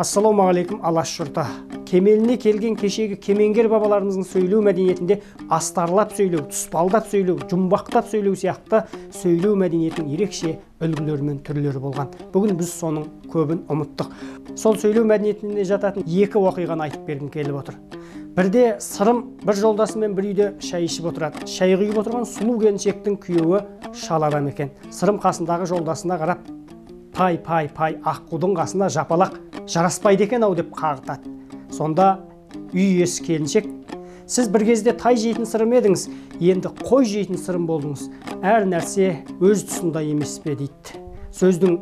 Ассалаумағалейкум, Алаш жұрты. Кемеліне келген кешегі кемеңгер бабаларымыздың сөйлеу мәдениетінде астарлап сөйлеу, тұспалдап сөйлеу, жұмбақтап сөйлеу сияқты сөйлеу мәдениетінің ерекше үлгілері мен түрлері болған. Бүгін біз соның көбін ұмыттық. Сол сөйлеу мәдениетіне жататын екі оқиғаны айтып бергім келіп отыр. Бірде Сырым бір жолдасымен бір үйде шай ішіп отырады. Шай құйып отырған сұлу келіншектің күйеуі шал адам екен. Сырым қасындағы жолдасына қарап, пай, пай, пай, аққудың қасына жапалақ жараспайды екен ау деп қағытады. Сонда үй иесі келіншек, сіз бір кезде тай жейтін Сырым едіңіз, енді қой жейтін Сырым болдыңыз. Әр нәрсе өз тұсында емес пе дейді. Сөздің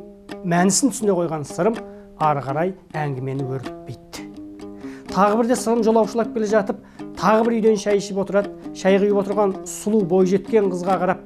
мәнісін түсіне қойған Сырым ары қарай әңгімені өрбітпейді. Тағы бірде Сырым жолаушылап келе жатып, тағы бір үйден шай ішіп отырады. Шай құйып отырған сұлу бойжеткен қызға қарап,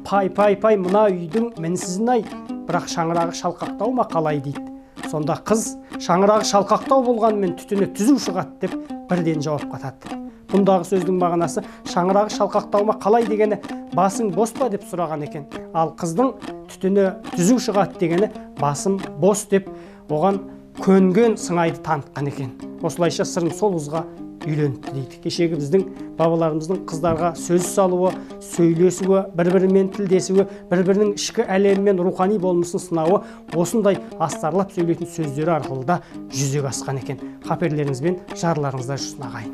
пай, пай, пай, мына үйдің мінсізін ай, бірақ шаңырағы шалқақтау ма қалай дейді. Сонда қыз, шаңырағы шалқақтау болғанымен түтіні түзу шығады деп бірден жауап қатады. Бұндағы сөздің мағынасы шаңырағы шалқақтау ма қалай дегені басың бос па деп сұраған екен. Ал қыздың түтіні түзу шығады дегені басым бос деп оған көнген сыңайды танытқан екен. Осылайша Сырым сол қызға үйленіпті дейді. Кешегі біздің бабаларымыздың қыздарға сөз салуы, сөйлесуі, бір-бірімен тілдесуі, бір-бірінің ішкі әлемімен рухани болмысын сынауы осындай астарлап сөйлейтін сөздері арқылы да жүзеге асқан екен. Қаперлеріңіз бен жарларыңызда жүрсін, ағайын.